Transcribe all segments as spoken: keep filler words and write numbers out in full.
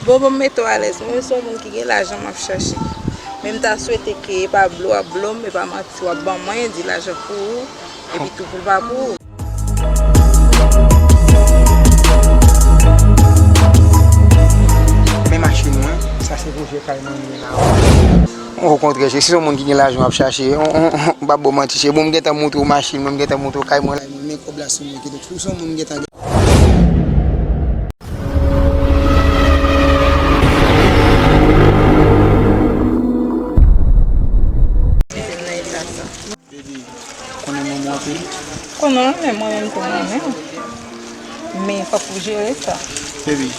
Bon, bon, m mete w alèz. Mwen se yon moun ki gen lajan m ap chache. Men m ta swete ke e pa blo w ap blo m, e pa manti w ap ban mwen, di lajan pou ou, epi tou pou l pa pou ou. Men machin mwen, sa se pwojè kay mwen li ye la. Okontrè, cheri, si se yon moun ki gen lajan w ap chache, on, on, on, m p ap ba w manti, cheri. Bon, m gentan montre w machin mwen, m gentan montre w kay mwen la. Men kòb la sou mwen, kidonk, si w se yon moun m gentan gen. Baby, konnen m renmen w anpil? Konnen w renmen mwen, mwen menm tou m renmen w. Men fòk ou jere sa. Baby,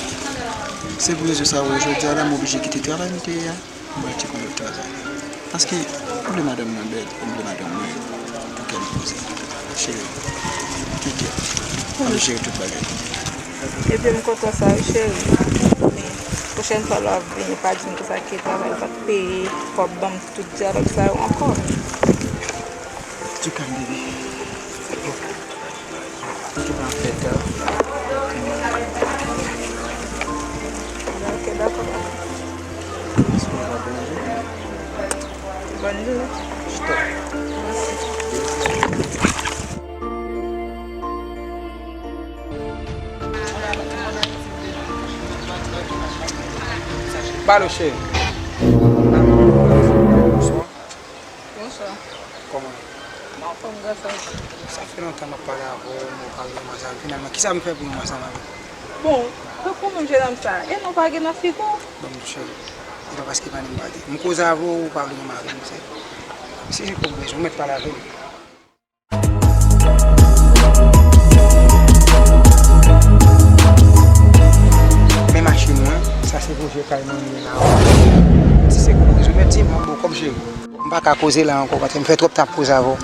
se pou rezon sa w wè jodi a la m oblije kite travay m te ye a, m pral chèche yon lòt travay. Paske m vle madanm mwen bèl, m vle madanm mwen pou kè l poze. Cheri, kite m ap jere tout bagay. Ebyen, m kontan sa wi, cheri. Men pwochèn fwa lè w ap vini, pa di m konsa ke travay ou pa t peye, fò w ap ban m tout dyalòg sa yo ankò. Tou kalm, bebe. Tou pa fèt. Ok, dakò. Bonne journée. Bonne journée. Stop. Merci. Balo, cheri. Bonswa. Bonswa. Kòman? M anfòm, gras a Dye. Sa fè lontan m ap pale avè w, men w pa vle yon mari. Finalman, kisa m fè pou yon mari avè w? Bon, tankou menm jennonm sa, e non pa gen nan figi w? Bon, cheri, e pa paske pa ni m pa gen. M koze avè w, ou pa vle yon mari, se, si se pou bezwen, ou mèt pale avè m. Men machin mwen, sa se pwojè kay mwen li ye la. Si se pou rezon, mèt di m, m ap ba w kòb, cheri. M pa ka koze la ankò, paske m fè twòp tan ap koze avè w.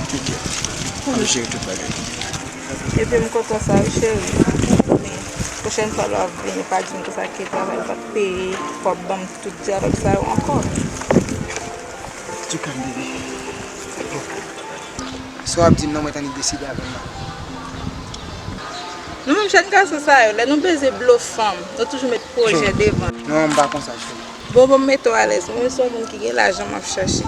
Kite m ap jere tout bagay. Ebyen, m kontan sa wi, cheri. Men pwochèn fwa lè w ap vini, pa di m konsa ke travay ou pa t peye, fò w ap ban m tout dyalòg sa yo ankò. Tou kalm, bebe. Bon. Sa w ap di m nan, mwen t annik deside avè m la. Nou menm jèn gason sa yo, lè nou bezwen blo fanm, nou toujou met pwojè devan. Non, m pa konsa, cheri. Bon, bon, m mete w alèz. Mwen se yon moun ki gen lajan m ap chache.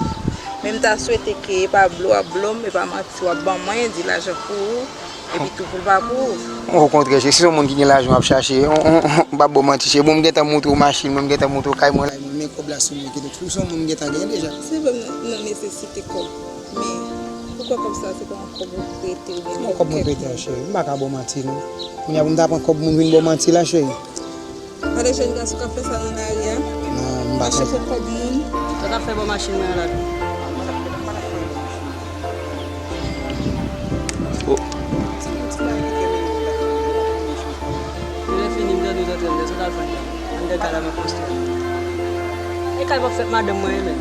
Men m ta swete ke e pa blo w ap blo m, e pa manti w ap ban mwen, di lajan pou ou, epi tou pou l pa pou ou. Okontrè, cheri, si se yon moun ki gen lajan w ap chache, on, on, on, m p ap ba w manti, cheri. Bon, m gentan montre w machin mwen, m gentan montre w kay mwen la. Men kòb la sou mwen, kidonk, si w se yon moun m gentan genyen deja. Se vre m nan, nan nesesite kòb. Men, poukwa kòb sa, se pa yon kòb ou prete oubyen... Yon kòb mwen prete a, cheri. M pa ka ba w manti, non. Kounye a pou m ta pran kòb moun vin ba w manti la, cheri. Gade jèn gason k ap fè sa nan lari a. Non, m pa fè sa. Mache pou kòb moun. Sa k ap fè bò machin mwen an la tou? Oh. Lè fini, m tande w t ap tande, sa w t al fè anndan? Anndan kay la m ap konstwi. E kay p ap fèt madanm mwen renmen.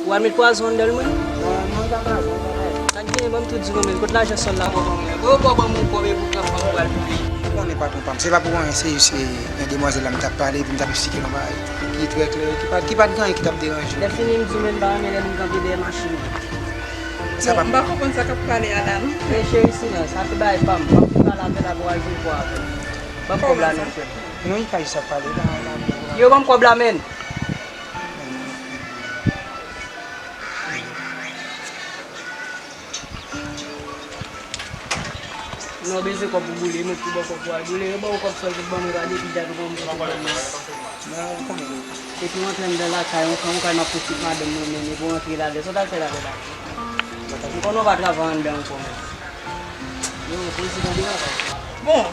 Ou al met pwazon anndan l, mwen? Non, non, pa pwazon, pa pwazon. Sa k genyen, ban m tou di w, men, kot lajan sòl la poko genyen? Bon, bon, ban m yon kòb epi w pran fanm ou pral pou li. Ou konnen patwon pa m, se pa pou anyen, se jis, e, yon demwazèl la m t ap pale, epi m t ap eksplike l yon bagay ki trè klè, ki pa, ki pa t gen anyen ki t ap deranje. Lè fini, m di w, men, m pa renmen lè moun kanpe dèyè machin nan. Sa pa... Bon, m pa konprann sa k ap pale a la, non. Men, cheri, silans, sa se bagay pa m. M ap pale avè l, apre w al jwe pwa avè l. Ban m kòb la, non, cheri. Non, li ka jis ap pale, pa, pa, pa. Yo, ban m kòb la, men. Non, bezwen kòb pou boule, mwen ki ba w kòb pou al boule. Yo ba w kòb sòl pou ban mwen, pa depi dat ou ban mwen kòb pou ban mwen. Bon, ou konnen. Epi w antre anndan lakay, yon kay, yon kay m ap konstwi madanm mwen menm, epi w antre ladan, sa w t al fè ladan la? M konnen w pa travay anndan ankò menm. Yo, poze tande papa. Bon,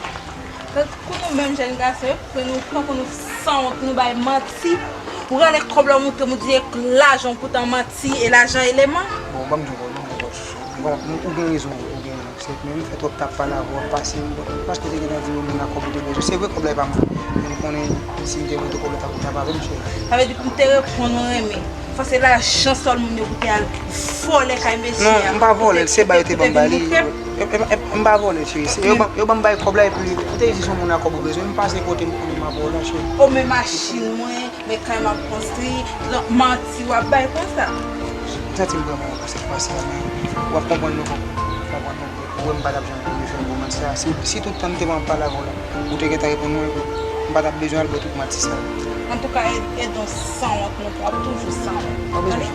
tankou nou menm jèn gason, yo pran nou tankou nou sanwont, nou bay manti. Ou rale kòb la, ou montre m, ou di e lajan, poutan manti, e lajan eleman. Bon, ban m di w, ban m di w, chouchou. Bon, ou, ou gen rezon, ou gen, sèt, men m fè twòp tan ap pale avè w, ap pase, m, paske w te gentan di m moun nan kòb ou te bezwen. Se vre, kòb la e pa m, men m konnen si m te vle kòb la, t ap, t ap avè m, cheri. Sa vle di pou m te reponn ou renmen. Fò se lajan sòl moun yo pou te al vòlè kay mesye a. Non, m pa vòlè l, se bay yo te ban m ba li. Yo, yo, yo, m pa vòlè l, cheri. Se, yo ban, yo ban m bay kòb la, epi ou te di se yon moun nan kòb ou bezwen, m pase kote m konnen m ap wè w la, cheri. O, men machin mwen, men kay m ap konstwi, manti w ap bay konsa. M santi m pran mal konsa pase a, men w ap konprann mwen, w ap konprann mwen. Mwen, m pa t ap janm vin fè gwo manti sa. Si, si tout tan m te pran pale avè w la, ou te gentan reponn mwen, m pa t ap bezwen al bwè tout manti sa. Antouka, Edon, sanwont, non, w ap toujou sanwont. W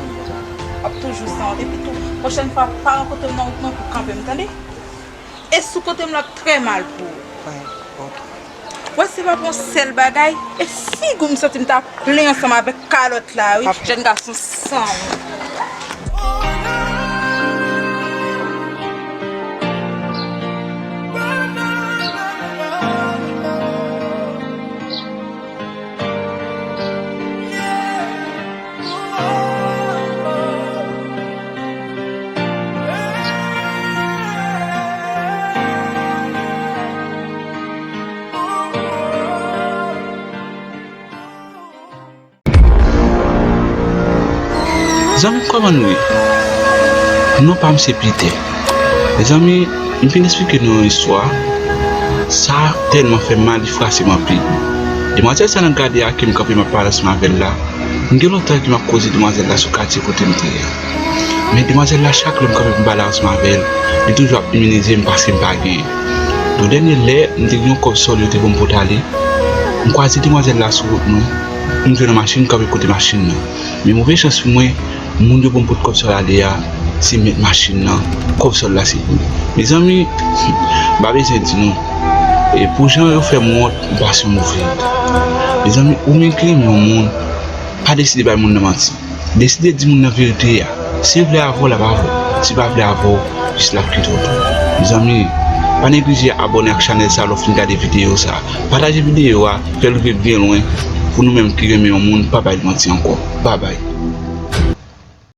ap toujou sanwont. Epi tou, pwochèn fwa, pa rankontre m nan wout mwen pou kanpe m, tande? E sou kote m la, trè mal pou ou. Wè, se pa pou yon sèl bagay. E figi w m santi m ta plen ansanm avèk kalòt la, wi. Jèn gason sanwont. Zanmi, kòman nou ye? Non pa m se Pitè. Mezanmi, m fin esplike nou yon istwa. Sa tèlman fè m mal, li frase m anpil. Demwazèl sa n ap gade a ke m kanpe m ap pale ansanm avè l la, m gen lontan ke m ap koze demwazèl la sou katye kote m te ye a. Men demwazèl la, chak lè m kanpe pou m pale ansanm avè l, li toujou ap imilize m paske m pa genyen. Yon dènye lè, m te gen yon kòb sòl yo te ban m pou t ale. M kwaze demwazèl la sou wout mwen. M jwenn yon machin kanpe kote machin nan. Men move chans pou mwen, moun yo ban m pou t kòb sòl ale a, se mèt machin nan. Kòb sòl la se pou li. Mezanmi, m pa bezwen di nou. E pou jan yo fè m wont, m pase yon move tan. Mezanmi, ou menm ki renmen yon moun, pa deside bay moun nan manti. Deside di moun nan verite a. Si l vle avè w, l ap avè w. Si l pa vle avè w, jis l ap kite w tou. Mezanmi, pa neglije abòne ak chanèl sa lè w fin gade videyo sa. Pataje videyo a, fè l rive byen lwen. Pou nou menm ki renmen yon moun, pa bay l manti ankò. Babay.